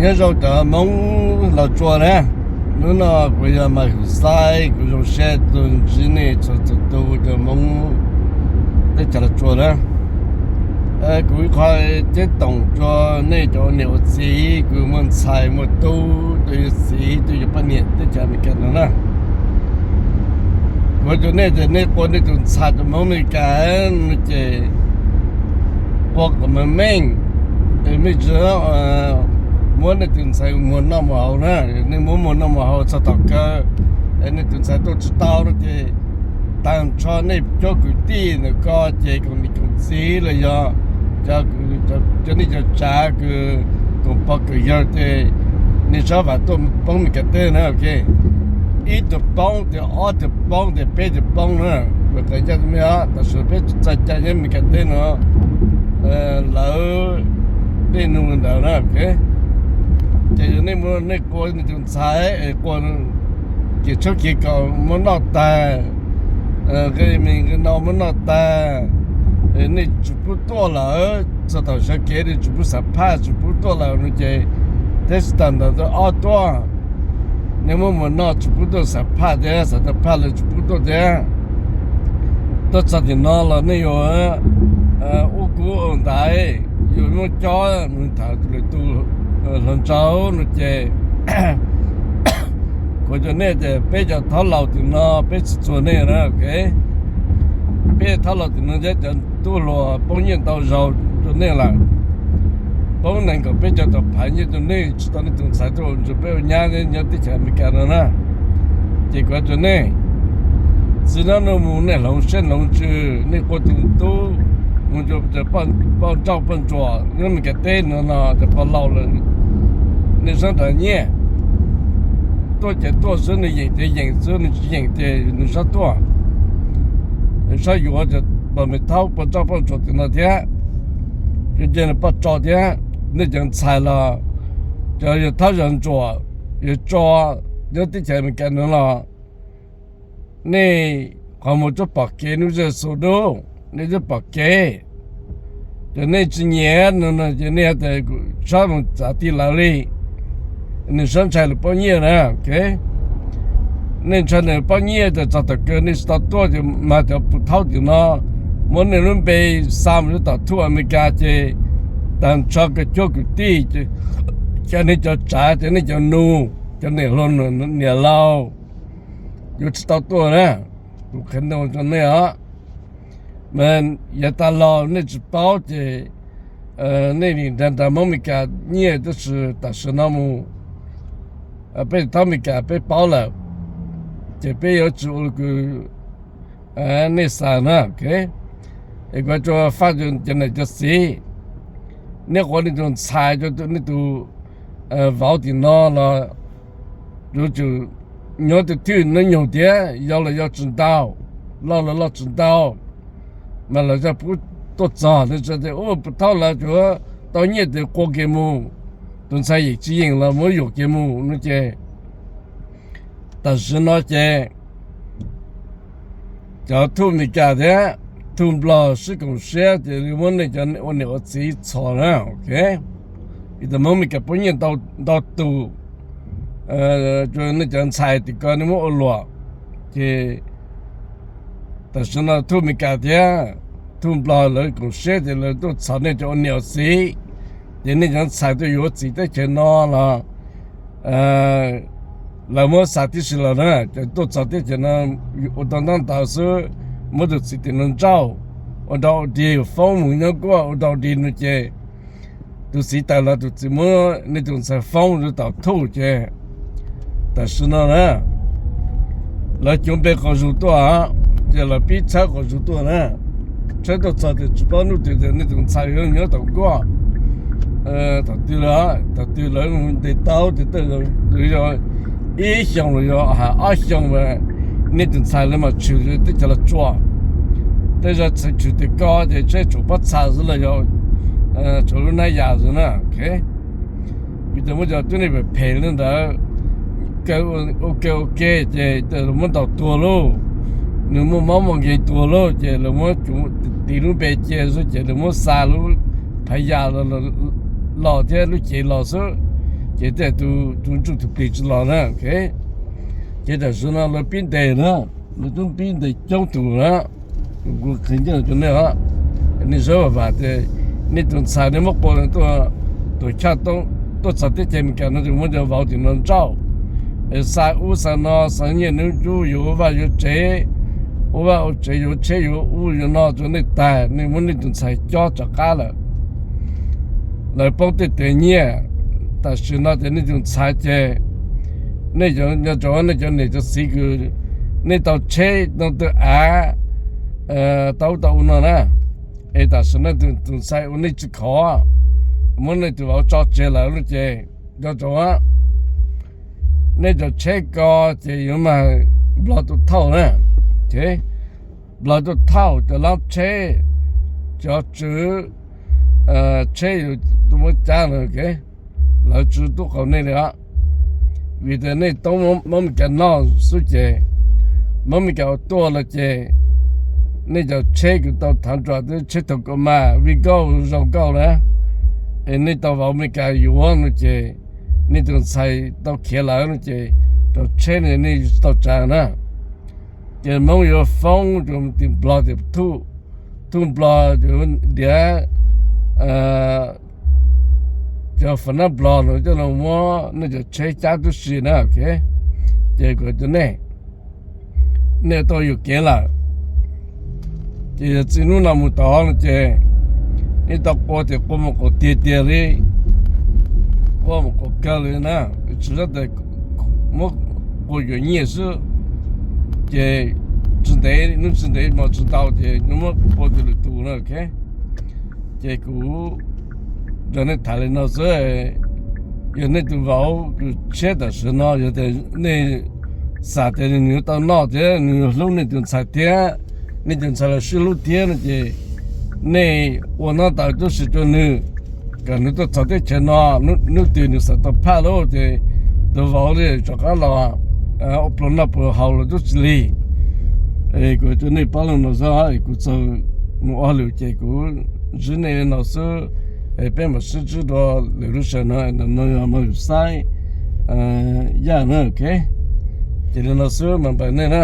Nyob zoo cov Hmoob Los Tsuas na, hnub no kuv yog Mas Hwm Xaib, kuv zoo siab tuaj ntsib nej txhua txhua tus cov Hmoob teb chaws Los Tsuas na. Kuv ib qho ceeb toom rau nej cov ua niam ua txiv, kuv muaj ntxhais muaj tub, tuaj yuav txiv tuaj yuav poj niam teb chaws Amelikas no na. Kuv cov nej ces nej qua nej tus ntxhais tus Hmoob Amelikas no ces qua kom meej meej, es mej tsi muab nej tus ntxhais muag noj muag haus na. Nej muab muag noj muag haus txog tom kawg es nej tus ntxhais tuaj tsis tau no ces tag nrho nej cov kwv tij ntawm ko ces koom niam koom txiv los yog cov nej cov tsav kws koom pog koom yawg ces nej txhob vam tuaj poob Meskas teb na. Ib tug poob tias, ob tug poob tias, peb tug poob na. Kuv qhia ncaj rau nej os, tam sim peb txoj cai nyob Meskas teb no lawv dej nug ntawd na. Ces yog nej muab nej qua nej tus ntxhais es qua ces txhob kev kom muab noj tag, nqe me nqe no muab noj tag, nej tsis pub tuaj lawm, txog thaum sawv kev nej tsis pub xam phaj tsis pub tuaj lawm no ces thiab tsis tas ntawd ob tuaj, nej muab muag noj tsis pub tuaj xam phaj thiab xam tau phaj lawm tsis pub tuaj thiab. Tuaj txog tim no los nej yuav ua kub ua ntaiv, yuav muab cob mus tham lwm tus hluas nraug no ces kuv cov nej ces peb cov thaub laus tim no peb tsis txuag nej na. Peb thaub laus tim no thiab cov tub hluas poob nyiaj ntau zaus rau nej lawm. Poob nees nkaum peb caug tau phav nyiaj rau nej tsis tau nej tus ntxhais tuaj ua ntsws peb ua nyab nyob teb chaws Amelikas no na. Ces kuv cov nej, txij no no mus nej hloov siab hloov ntsws, nej qua tus tub mus rau poj nrauj poj ntsuam nyob Meskas teb no no ces pog laus lawm, nej txhob nrhiav nyiaj. Tuaj ces tuaj xwb, nws yeem ces yeem xwb, nws tsis yeem ces nws txhob tuaj. Txhob yuav cov pog me thaub poj nrauj poj ntsuam tim no thiab, cov ncej poj nrauj thiab, nej cov ntxhais los cov yog thaub yog ntsuam, yog tso nyob teb chaws Amelikas no los nej qhov muag tsuas pom kev hnub zej xua dub, nej tsuas pom kev. Ces nej tsis nyiam no no ces nej tias txhob mus txav ti lawv li, nws txhob ntshai lawv poob nyiaj na. Nej ntshai nws poob nyiaj ces txog thaum kawg nej tsis tau tuaj ces mas cov pus thaub tim no muab nej lub npe xa mus rau tom thuj Amelikas ces tag nrho koj cuab kwv tij, cov nej cov tsav, cov nej cov nus, cov niam hluas niam laus yuav tsis tau tuaj na. Kuv qhia ntau rau nej os. Mas yav tas los nej tsis paub ces nej nim nrhiav nrhiav Hmoob Amelikas nyiaj tab sis tam sim no mus peb thaub Amelikas peb paub lawm, ces peb yuav tsis ua li kws nej xav na. Es kuv tsuas faj cov niam cov txiv, nej qua nej tus ntxhais, nej tus vauv tim no los yuav tsum nyob tus thwj hnub nyoog thiab, yau los yau tsis ntau, loj los loj tsis ntau, mas lawv coj pub tuaj txog tias ua pus thaub lawv tsuas tau nyiaj tes qua kiag mus, tus ntxhais yeem tsis yeem los muab yuam kiag mus no ces tam sim no ces cov thuj Amelikas thiab thuj Nplog sib koom siab ces muab nej cov ua niam ua txiv txhom na. Vim tas Hmoob Amelikas poob nyiaj ntau tus, nej cov ntxhais tim ko nej muab ua luam, ces tam sim no thuj Amelikas thiab thuj Nplog lawv koom siab ces lawv tuaj txhom nej cov ua niam ua txiv, ces nej cov ntxhais tuaj yuav txiv teb chaws no los lawv muab xa tib si los na, ces tuaj txog teb chaws no ua tau ntaub ntawv xwb, muab tus txiv tim no nrauj, ua dog ua dig, foob mus nyob kuaj ua dog dig no ces tus txiv tawm los tus txiv muab nej tus ntxhais foob rau tom thuj ces tam sim no na lawv cuv npe quas zus tuaj, ces lawv pib tshawb quas zus tuaj na. Tshawb tuaj txog tias tsis paub hnub twg tias nej tus ntxhais yuav nyob tom kuaj. Thaum twg, thaum twg lawv ntes tau tias yog ib xyoos los yog hais ob xyoos mas nej tus ntxhais lawv mam tshwm teb chaws Los Tsuas. Tej zaum tshwm tim ko ces tsheb tshuam pob txha xwb los yog tshuam lub hnab yas xwb na. Vim tias muaj cov tub neeg phem phem li ntawd, ua ke ua ke ces lawv muab ntaus tuag lauj, nws muaj mob muaj nkeeg tuag lauj ces lawv muab tiv lub npe cia xwb ces lawv muab xa lub phav yas los thiab lub cev los xwb. ces tej tus ntsuj tus plig tsis los na. Ces tam sim no lawv pib ntes na, lawv twb pib ntes coob tus na. Kuv qhia ncaj rau nej os, nej saib vam vam tias nej tus ntxhais nej muab qua tuaj, tuam chaj tuaj txog teb chaws Amelikas no ces muab cov vauv tim no nrauj, xa ub xa no, xa nyiaj hnub cub, yuav vaj yuav tsev, ua vaj ua tsev, yuav tsheb yuav ub yuav no rau nej tag, nej muab nej tus ntxhais cob rov qab lawm. Lawv poob tej tes nyiaj. Tam sim no ces nej tus ntxhais ces nej cov nco ntsoov, nej cov niam cov txiv kws nej tau tsheb tau tw av tau ub tau ua no na, es tam sim no tus ntxhais ua nej tsis khov, muab nej tus vauv tso tseg lawm no ces nco ntsoov, nej cov tsheb ko ces yuav mag Nplog tuaj thauj na. Nplog tuaj thauj cov lab tsheb, cov tswv tsheb yuav tuaj muab cab lawm, lawv tsis tuaj qaug nej li os. Vim tias nej toob Hmoob Meskas noj xwb ces, Hmoob Meskas ua tuaj los ces nej cov tsheb kws tau thav nrog twb tsheb Tacoma, Vigo zoo nkauj na, es nej tau vauv Meskas yuav no ces nej tus ntxhais tau khiav lawm no ces cov tsheb ne nej tsis tau tsav na. Ces Hmoob yuav foob rau tim Nplog tias thauj Nplog, yuav ntiav cov fam nab Nplog no coj los muab nej cov tsheb cab tib si na. Ces kuv hais rau nej, nej tau yuam kev lawm. Ces yog txij hnub no mus tod no ces nej tau qua tias qua mus qaum tiag tiag li, qua mus qaum kawg li na, tsis yog tias muab qua yuav nyiaj xwb. Ces tsis ntev, hnub tsis ntev hmo tsis ntau ces nej muab qua tus lwm tus na. Ces kuv nrog nej tham li no xwb. Yog nej tus vauv kws tshiab tam sim no yog tias nej xav tias nws yuav tau noj thiab nws yuav hlub nej tus ntxhais thiab, nej tus ntxhais los sib hlub thiab no ces nej ua ntaub ntawv tub si rau nws, kom nws tuaj txog teb chaws no, hnub twg nws xav tau phaj lawm ces tus vauv li rov qab los ua pluas noj pluas haus los tub si li. Kuv hais rau nej pab li no xwb, kuv txaus mus ua hauj lwm ces kuv ntsib nej li no xwb. Peb mam sib ntsib dua lwm lub sij hawm no, no yog Maiv Xaib Yaj na. Ces li no xwb mas npawg nej na.